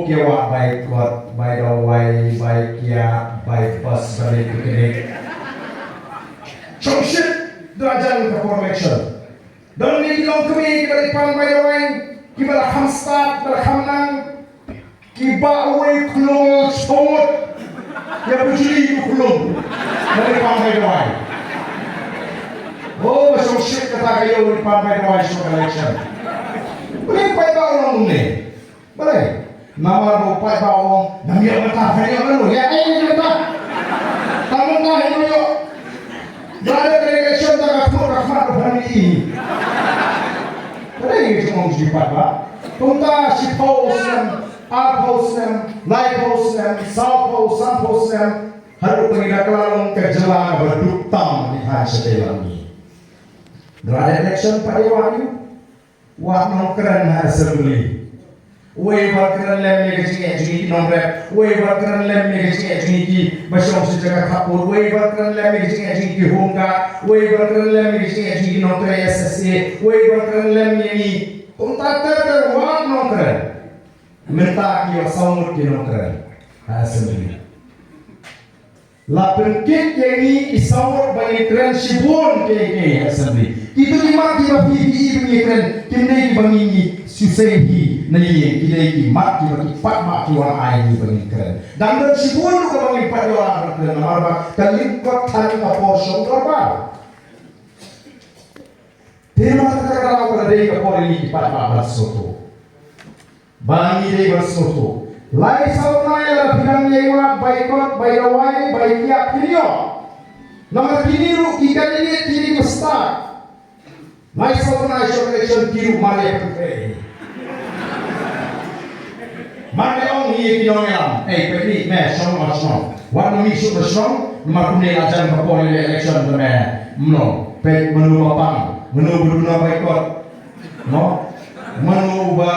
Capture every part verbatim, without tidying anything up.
Ki wad bai kot, bai dawai, bai kiad, bai bas, bai picnic. Shongshit, dang jan ka por election. Don ne ki longkmie kiba la pan bai dawai, kiba la kham stad, kiba la kham nang, kiba uwei u khlung shong ngut ïa u juli u khlung. Ba la pan bai dawai. Oh, ba shongshit kata ka ïew ba la pan bai dawai sha ka election. Balei paidbah u long kumne? Balei? Namar ba u paidbah u ong, ngam ïoh mynta, phin ïoh mynno? Ïa, eh, ïoh mynta. Tang mynta, ïoh, ïoh. Ba la dep election, tang ka khmut ka khmat ka phan ïa i. Balei ngi jingong jingpait ba? Kumta shiphew snem, arphew snem, laiphew snem, sawphew, sanphew snem, haduh ba ngi da kylla long ka jylla kaba duk tam, ngi thaw sha ka jylla ngi. Ba la dep election, pat ïa wad ïa u. Wad nongkren ha assembly. Uwei ban kren lem ïa ka jingeh jong ngi ki nongrep. Uwei ban kren lem ïa ka jingeh jong ngi kiba shong sha jaka khappud. Uwei ban kren lem ïa ka jingeh jong ngi ki home guard. Uwei ban kren lem ïa ka jingeh jong ngi ki nongtrei S S A. Uwei ban kren lem ïa ngi. Kumta ter ter wad nongkren. Mynta ki ïoh saw ngut ki nongkren ha assembly. La pynkit ïa ngi ki saw ngut ba ngin kren shibun kiei kiei ha assembly. Kito ki mat kiba phi phi i ba ngi kren, kim dei kiba ngi ngi shu sei hi na ïing, ki dei ki mat kiba ki paidbah ki wan ai ngi ba ngin kren. Dang don shibun ruh kaba ngim pat ïoh ban kren namar ba ka lyngkot than ka por shong dorbar. Te namar kata ka daw ka la dei ka por ïa ngi ki paidbah ban sngewthuh. Ba ngi dei ban sngewthuh. Lai saw bnai lada phi dang ïai wad bai kot, bai dawai, bai kiad, phin ïoh. Namar kine ruh ki candidate kine kiba stad. Lai saw bnai sha election ki ruh mar ïa pyntrei. Mar ïa ong hi ïa ki nongïalam. Ei, peit ni, me shong ma shong. Wat nym mih shuh ba shong, namar kumne la jan ka por ïa election ba me. Mno, peit mano ba pang, mano ba duna bai kot. No? Mano ba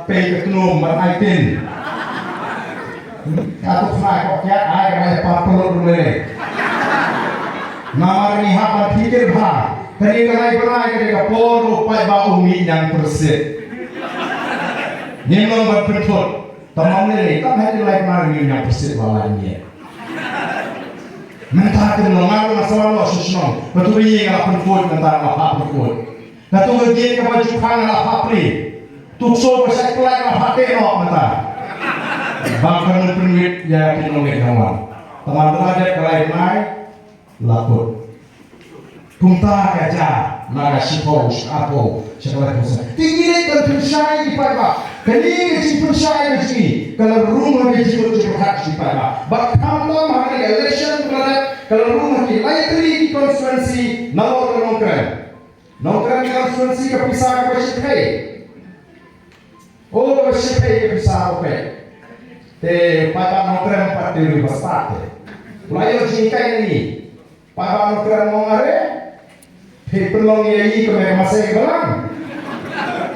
pei ka khnum ban ai tin. Ka tu khna ko kiad ai ka ai pa pelo dule. Namar ngi hap ban phikir bha. Kane ka lai bnai kane ka por u paidbah u mih ñiangpyrsit. Ngim long ban pynthut. Tang mynne lei, tang ha ki lai bnai ngim ñiangpyrsit ba lai miet. Mynta kin long nga ruh nga sa wan noh sha shnong. Katu ka ïing nga la pynkhuid mynta nga la phah pynkhuid. Katu ka gate kaba ju khang nga la phah plie. Tu kso ba shait pynlait nga la phah teh noh mynta. Ba kan pynwit ïa ki nongwit nongwan. Tang mynta dep ka lai bnai. La kut. Kumta ka jia na ka shiphew, shiphew, shiphew snem. Te ngi leit ban pynshai ïa ki paidbah. Kane ka jingpynshai ka jong ngi ka la rung ha ka jingmut jingpyrkhat ki paidbah. Bad khamtam ha ka election ka la dep ka la rung ha ki lai tylli ki constituency nalor ka Nongkrem. Nongkrem constituency ka pisa kaba shithei. O, kaba shithei ka pisa, okay. Te paidbah Nongkrem pat te ri ba stad te. U la ïoh jinghikai na ngi. Paidbah Nongkrem ong, are, phi pynlong ïa ngi kum ka masai ka balang.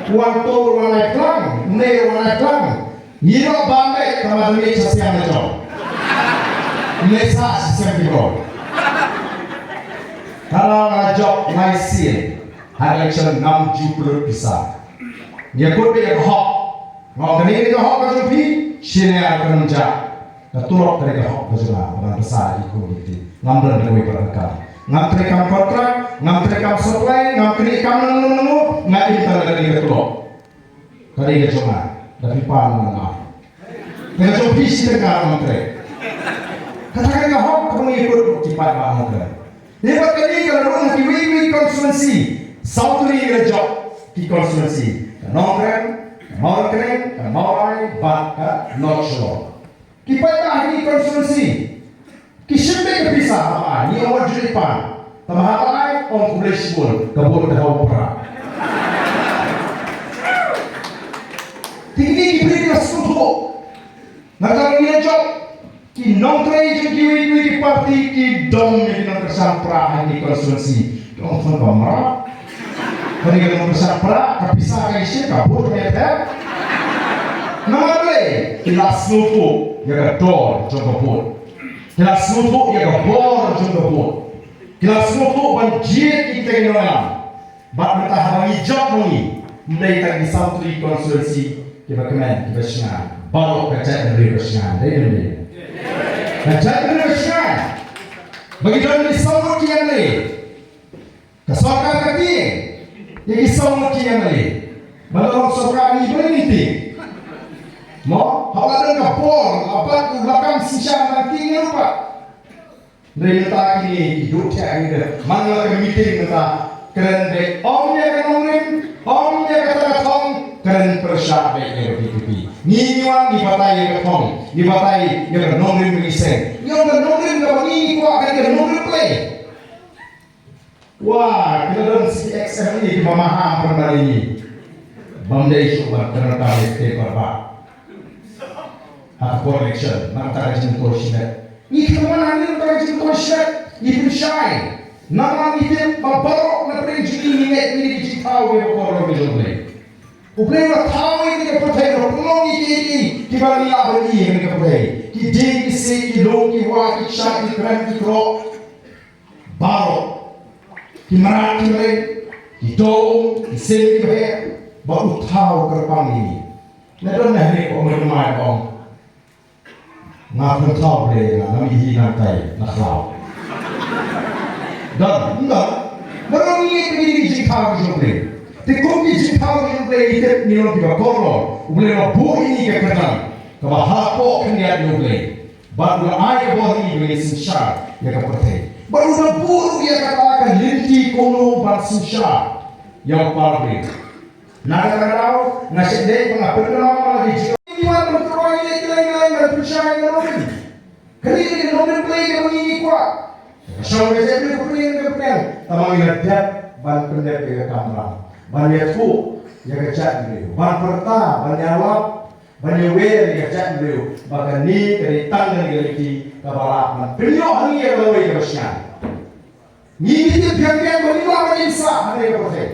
Wan to wan ai plang, ne wan ai plang. Ngi ruh ba mei tama demi sa siang na jong. Ne sa siang ki bro. Ka la jop lai sien. Ha election ngam ju pynlut pisa. Ngi kut beit ïa ka hok. Nga ong kane ka hok ka jong phi, shane ka nang ja. Ka tulop ka dei ka hok ka jong nga, ba ngan pisa ïa ki khun ïa ki kti. Ngam don kawei pat ka kam. Ngam trei kam kontrak, ngam trei kam supply, ngam trei kam nangno nangno, nga im tang da kane ka tulop. Ka dei ka jong nga, da phi pan nga nga. Ka jong phi shi tyngka ngam trei. Kata ka dei ka hok kaba ngi kut ki paidbah Nongkrem. Ïa kane ka la rung ha kiwei kiwei constituency. Saw tylli la jop ki constituency. Ka Nongkrem, ka Mawryngkneng, ka Mawlai, bad ka North Shillong. Ki paidbah ha ki constituency. Ki shim beit ka pisa haba ai, ngi ong wat ju leit pan. Tangba haba ai, ong khublei shibun, ka vote ka hau pra. Te kine ki briew ki la sngewthuh. Nga tang ngi la jop. Ki nongtrei jong kiwei kiwei ki party ki dom ïa ki nongkyrshan pra ha ki constituency. Ki ong thon ka mrad. Kane ka nongkyrshan pra, ka pisa ka ïashim, ka vote ka ïapher. Namar balei, ki la sngewthuh ïa ka dor jong ka vote. Ki la sngewthuh ïa ka bor jong ka vote. Ki la sngewthuh ban jied ïa kita ki nongïalam. Bad mynta haba ngi jop ma ngi, ym dei tang ki saw tylli constituency, Kiba kmen, kiba shngain. Baroh ka jaitbynriew ka shngain. Dei ne em dei? Ka jaitbynriew ka shngain. Ba ki don ki sawdong ki ïa lei. Ka sorkar ka tieng ïa ki sawdong ki ïa lei. Ba la long sorkar ni ba ni tieng. Mo, haba la don ka bor, la bat u lakam shisha na tieng ïa u ba. Hynrei mynta kine ki duh thiah ngi de, man la ka meeting mynta, kren beit ym ïa ka nongrim, ym ïa ka tnga thong, kren pyrshah beit ïa ka V P P. Ngi ngi wan ngi batai ïa ka thong, ngi batai ïa ka nongrim ngi seng. Ïa ka nongrim kaba ngi ngi kwah ka nongrim Blei. Wah, ki la don C X M E kiba maham pynban ïa ngi. Bym dei shuh ban kren tang ïa ka paper ba. Ha ka por election, nangta ka jingkhuslai. Ngi khlem wan hangne nangta ka jingkhuslai, ngi pynshai. Namar ngi tip ba baroh na pdeng jong ngi ngi ngeit ïa ki jingthaw kiba kordor ki jong U Blei. U Blei u la thaw ïa kane ka pyrthei, u la pynlong ïa ki, ïa ki, kiba ngi lah ban ïohi ha kane ka pyrthei. Ki dieng, ki siej, ki lum, ki wah, ki kshaid, ki kren, ki kyrdoh. Baroh. Ki mrad, ki mreng, ki doh, ki sim, ki bheh. Ba u thaw kyrpang ïa ngi. Na don na hynrei ko mrad mai bong. Nga pynthor Blei nga, ngam ïohi nangtai na khlaw. Don, don. Baroh ngi ïeit ïa ki jingthaw jong U Blei. Te kum ki jingthaw jong U Blei, ngi tip ngi long kiba kordor. U Blei u la buh ïa ngi ka kyrdan kaba hapoh khyndiat ïa U Blei. Bad u la ai ka bor ïa ngi ban synshar ïa ka pyrthei. Bad u la buh ruh ïa kata ka lynti kumno ban synshar ïa u para briew. Na kata ka daw, nga shait leit ba nga pynkylla ma la ki jingïaid ban pynkylla ïa ki leng leng ban pynshai ïa ka nongrim. Kane ka nongrim Blei kaba ngi ngi kwah. Ka shong ka jait briew ka pyrshang ka pyrshang. Tangba ngi la dep ban pyndep ïa ka kamram. Ban ïathuh ïa ka jait briew. Ban pyrta, ban ïalap, ban ïawer ïa ka jait briew. Ba kane ka dei tang kane ka lynti kaba lah ban pynïoh ha ngi ïa ka lawei kaba shngaiñ. Ngi ngi tip biang biang ba ngi lah ban im sah ha kane ka pyrthei.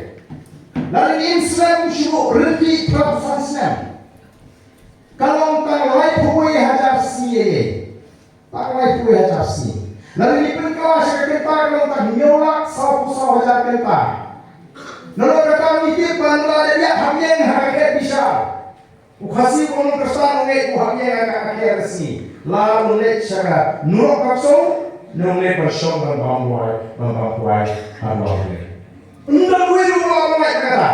Lada ngi im slem shuh ryntih phra san snem. Ka long tang laiphew wei hajar sngi ïa ngi. Tang laiphew wei hajar sngi. Lada ngi pynkylla sha ka kynta ka long tang hynñiew lak sawphew saw hajar kynta. Nalor kata ngi tip ba ngi la dep ïaid ha ïing ha ka khet bishar. U Khasi u nongkyrshan u ngeit u hap ïeng ha ka, ha ka sngi. La u leit sha ka nurok ka song, ne u leit ban shong ban bam duwai, ban bam duwai ha duwai u leit. Ynda uwei ruh u la ban leit ha kata.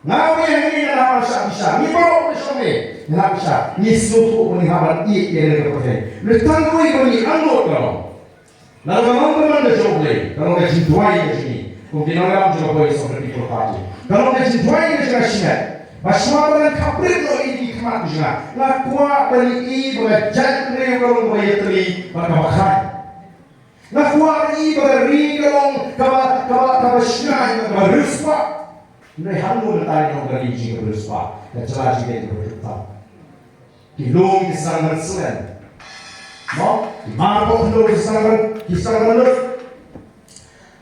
Nga wei hangne ngi hap ban shah bishar. Ngi baroh ngi shong ne, ngi hap bishar. Ngi sngewthuh ba ngi hap ban ïeit ïa kane ka pyrthei. Lei tang uwei ba ngi angnud ka long. Lada ka long ka mon ka jong U Blei, ka long ka jingduwai ka jong ngi. Kum ki nongïalam jong ka Voice of the People Party. Ka long ka jingduwai ka jong nga shimet. Ba shuwa ba ngan khaprit noh ïa ki khmat ka jong nga, nga kwah ban ïohi ba ka jaitbynriew ka long kaba ïatylli bad kaba khlaiñ. Nga kwah ban ïohi ba ka ri ka long kaba, kaba, kaba shngaiñ bad kaba riewspah. Hynrei hangno mynta ngi long ka ri jong ka riewspah, ka jylla jong ngi ka riewspah. Ki lum ki sdang ban slem. Mo, ki mar ba khyndew ki sdang ban, ki sdang ban lut.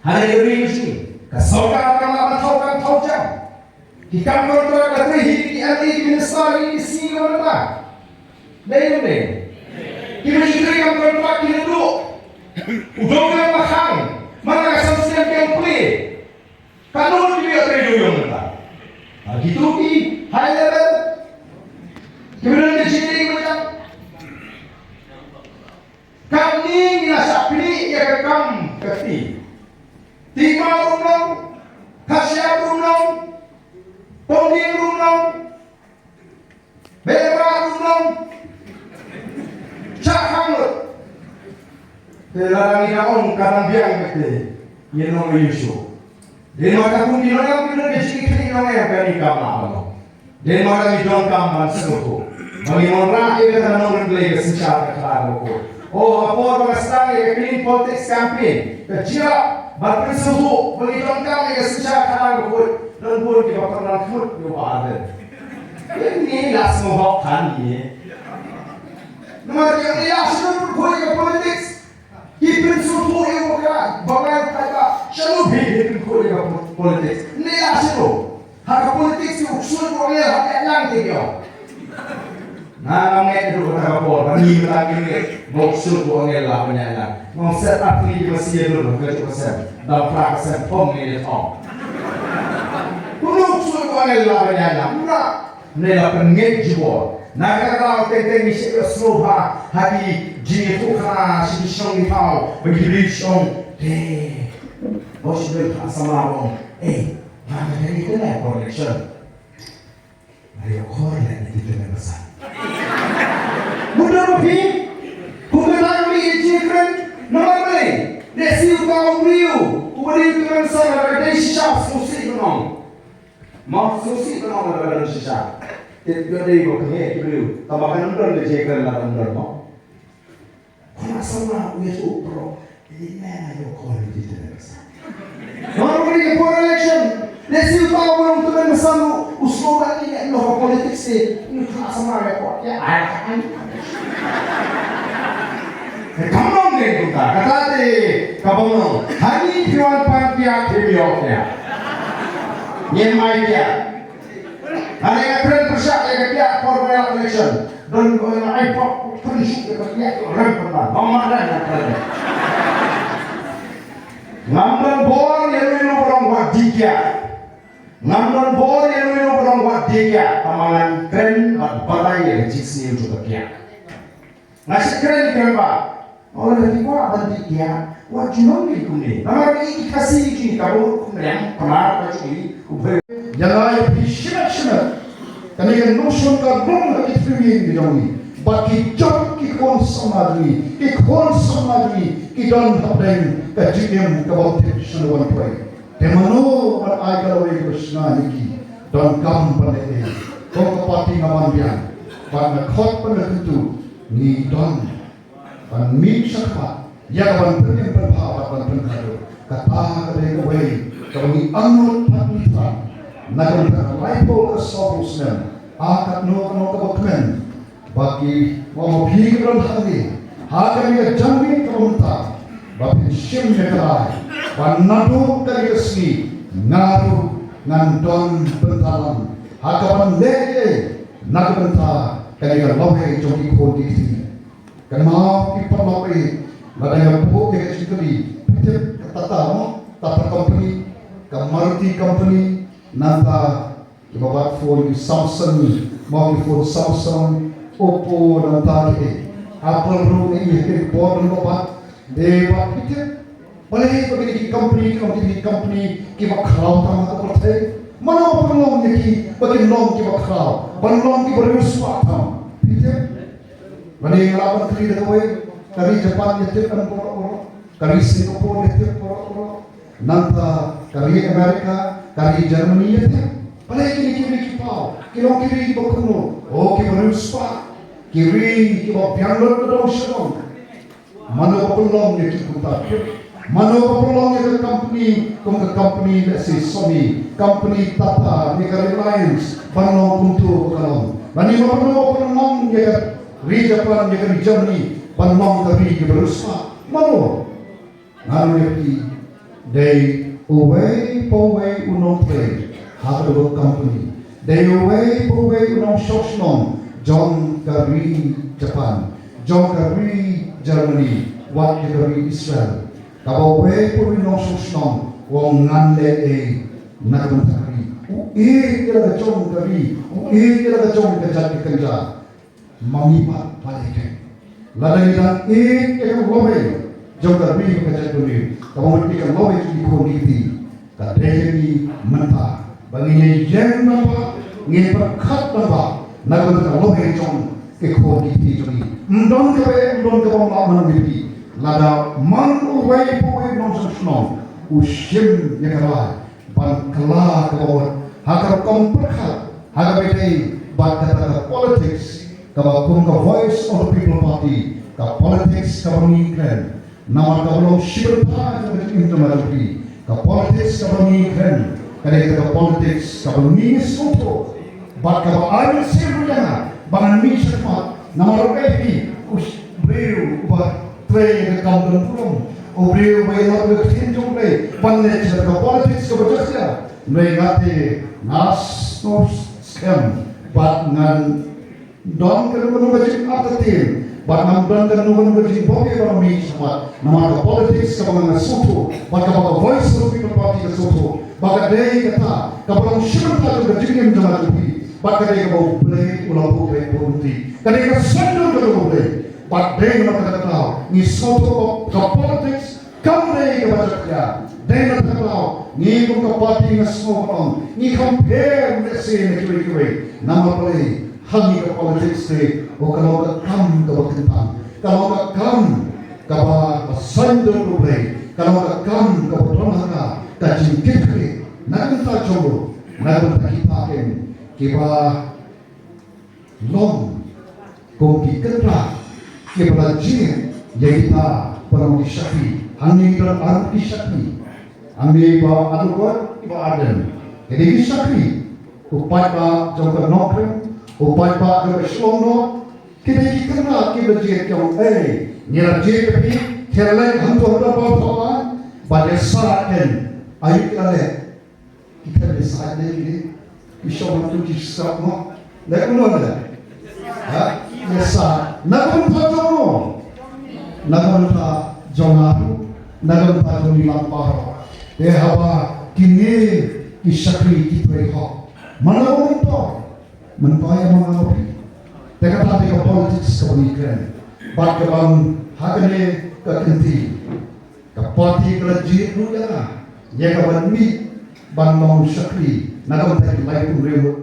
Hangne ka ri ka jong ngi, ka sorkar kam lah ban thaw kam thaw jam. Ki kam kontrak ka trei hi ki M L A ki minister hi ki sngi ki wan mynta. Dei ne em dei? Kiba trei kam kontrak ki naduh u dong ka ba khang, man la ka san snem ki ïeng plie. Katno ki ïa trei dewïong mynta? Ha kito ki high level. Ki ba don ka jingtrei ba jam. Kam ni ngi la shah pynïaid ïa ka kam ka kti. Tima ruh nong, khashia ruh nong, pongding ruh nong. Bad ba u nong shah khang lut. Te lada ngi dang ong ka dang biang bad te, ngin ong ïa u shuh. Dei ma ka kum ki nongïalam ki nongïalam ki nongïalam kane ka ma ba nong. Dei ma ka ngi donkam ban sngewthuh ba ngin wanrah ïa ka nongrim Blei ka synshar ka Khadar bakhuid. Oh, ha por ba nga sdang ïa ka clean politics campaign, ka jingïarap ban pynsngewthuh ba ngi donkam ïa ka synshar ka Khadar bakhuid, don bun kiba pynran khmut ïa u Bah Ardent. Ngi la sngewhok than ngi. Namar ïa ngi la sngewthuh ïa ka politics. Ki pynsngewthuh ïa u Bah Ardent, ba ngai paidbah. Shano phi, phi pynsngewthuh ïa ka politics? Ngi la sngewthuh. Ha ka politics ki u ksuid u angel hap ïaid lang te ki ong. Nga ngam ngeit naduh kata ka por, ba ngi mynta ngi ngeit ba u ksuid u angel lah ban ïaid lang. Nga ong set up kine ki masi ïa dur ha kajuh ka sem. Dang phra ka sem pom ngi ïa thong. Kumno u ksuid u angel lah ban ïaid lang? Kumno? Ne la pynngeit jubor. Na kata ka daw teng teng ngi shu ïohsngew bha ha ki jingïathuhkhana sha ki shnong ki thaw ba ki briew shu ong te. Ba shu ong ha samla ba ong, eh, nga nga dei ngi te na por election. Nga ïoh khor leh ngi te na basa. Mut don ma phi? Kum ka tang mi ïa jingkren na ma ma. Lehse uta u briew uba dei u tymmen basan lada dei shisha sngewsih ban ong. Mo sngewsih ban ong lada don shisha. Tip ïoh dei ba pynheh ki briew. Tangba kan ym don ka jingkren lada ym don mo. Khublei samla u ïathuh baroh. Ini men ayo khon di tene. Mo ri por election. Lehse uta u briew u tymmen basan u sngew ba ini men ha politics te. Ini khublei samla ïa ko. Ïa ai ai. Ka kam nong dei kumta, kata te ka bang nong. Hani phi wan pan kiad phi ïoh kiad. Ngim ai kiad. Hynrei nga kren pyrshah ïa ka kiad por by election. Don ko ïa ai pok pynshuk ïa ka kiad rem pynban. Bang ma rem nga kren. Ngam don bor ïa uno uno ba long wat dih kiad. Ngam don bor ïa uno uno ba long wat dih kiad. Tangba ngan kren bad batai ïa ka jingsniew jong ka kiad. Nga shu kren kren ba. Oh, lada phi kwah ban dih kiad, wat ju long kumne. Namar ïa ki Khasi ki ka bor kumne, Pnar ka jong ngi, u Blei. Ïa nga ïa phi shimet shimet. Kane ka nongshun ka long ha ki three wing ki jong ngi. Bad ki jong ki khun samla jong ngi, ki khun samla jong ngi, ki don hapdeng ka jingim kaba tip sha wan poi. Te mano ban ai ka lawei kaba shna ïa ki, donkam ban leh ei. Ko ka party nga ban biang, bad nga khot ban leh kyntu, ngi don ban mih shakhmat ïa ka ban pynim pynphah bad ban pynkhatduh. Kata ka dei kawei kaba ngi angnud pat ngi thrang na ka bynta ka laiphew ka sawphew snem. Ha katno katno kaba kmen ba ki, ba ma phi ki don hangne ha kane ka janmiet kaba mynta, ba phin shim ïa ka rai ba naduh kane ka sngi nga ruh ngan don bynta lang ha ka ban leh ei na ka bynta kane ka lawei jong ki khun ki kti. Kynmaw ki paralok, lada nga buh ïa ka jingkylli, phi tip ka Tata mo, Tata Company, ka Maruti Company, nangta kiba bat phone ki Samsung, mo ki phone Samsung, Oppo, nangta ki Apple ruh, ïa ki bor nangta bat. Dei ba phi tip balei ba kine ki company ki long kine ki company kiba khraw tam ha ka pyrthei? Mano ba pynlong ïa ki ba kin long kiba khraw, ban long kiba riewspah tam? Phi tip? Lane nga lah ban kylli da kawei, ka ri Japan ïa tip em baroh baroh, ka ri Singapore ïa tip baroh baroh, nangta ka ri America, ka ri Germany ïa tip. Balei kine ki ri ki paw ki long ki ri kiba kumno? Oh, kiba riewspah, ki ri kiba biang lut na dong sha dong. Mano ba pynlong ïa ki kumta? Mano ba pynlong ïa ka company kum ka company lehse Sony, company Tata ne ka Reliance ban long kumto ba ka long? Lane mano ba pynlong ïa ka ri Japan, ïa ka ri Germany ban long ka ri kaba riewspah? Mano? Nga ong ïa phi, dei uwei pa uwei u nongtrei ha ka dei ka company. Dei uwei pa uwei u nongshong shnong jong ka ri Japan, jong ka ri Germany, wat ïa ka ri Israel. Kaba uwei pa uwei u nongshong shnong u ong ngan leh ei na ka bynta ka ri. U ïeit ïa la ka jong ka ri, u ïeit ïa la ka jong ka jait ka kynja. Ma ngi pat balei kein? Lada ngi dang ïeit ïa ka lawei jong ka ri ka jaitbynriew, kaba mut ïa ka lawei jong ki khun ki kti, ka dei ïa ngi mynta ba ngin ïeng nangta, ngin pyrkhat nangta na ka bynta ka lawei jong ki khun ki kti jong ngi. Ym don kaba, ym don kaba ym lah ban ïa phi. Lada man uwei pa uwei u nongshong shnong u shim ïa ka rai ban kylla kaba mut ha ka rukom pyrkhat ha kaba ïadei bad kata ka politics kaba kum ka Voice of the People Party, ka politics kaba ngi kren. Namar kaba long shi bynta jong ka jingim jong la jong phi, ka politics kaba ngi kren ka dei kata ka politics kaba ngi sngewthuh bad kaba ai mynsiem ruh ïa nga ba ngan mih shakhmat. Namar ruh ïa phi u briew uba trei ïa ka kam don burom, u briew uba ïalap ïa ka ktien jong U Blei ban leit sha ka politics kaba jakhlia. Hynrei nga te nga sngewskhem bad ngan don kano kano ka jingartatien bad ngan don kano kano ka jingbym ïeit ban mih shakhmat. Namar ka politics kaba nga sngewthuh bad kaba ka Voice of the People Party ka sngewthuh ba ka dei kata kaba long shi bynta jong ka jingim jong nga jong phi. Bad ka dei kaba U Blei u la buh bad buh ruh. Ka dei ka saiñdur kaba U Blei. Bad dei namar kata ka daw ngi sngewthuh ba ka politics kam dei kaba jakhlia. Dei namar kata ka daw ngi kum ka party nga sngew ba ong ngi compare lehse na kiwei kiwei. Namar balei? Ha ngi ka politics te, oh, ka long ka kam kaba kyntang, ka long ka kam kaba saiñdur U Blei, ka long ka kam kaba don ha ka, ka jingkitkhlieh na ka bynta jong u, na ka bynta ki pakem kiba long kum ki kynrad kiba la jied ïa kita ba long ki shakri. Hangne don ar ki shakri. Hangne Bah Advocate, Bah Ardent, ki dei ki shakri. U paidbah jong ka Nongkrem, u paidbah jong ka Shillong North, ki dei ki kynrad kiba la jied, ki ong ei, ngi la jied ïa phi, khlem leh hangto hangto ba phi wan, ba ïa sah ken, aïu ki la leh? Ki khlem ïa sah ne ki dei ki shong hangto ki sah mo. Leh kumno leh? Ha? Ïa sah. Na ka bynta jong no? Na ka bynta jong nga ruh, na ka bynta jong ngi lang baroh. Te haba kine ki shakri ki trei hok, mano mynta, mynta ïa mano phi? Te kata te ka politics kaba ngi kren. Bad ka ban ha kane ka kynti, ka party ka la jied ruh ïa nga, ïa ka ban mih ban long shakri na ka bynta ki laiphew hynriew ngut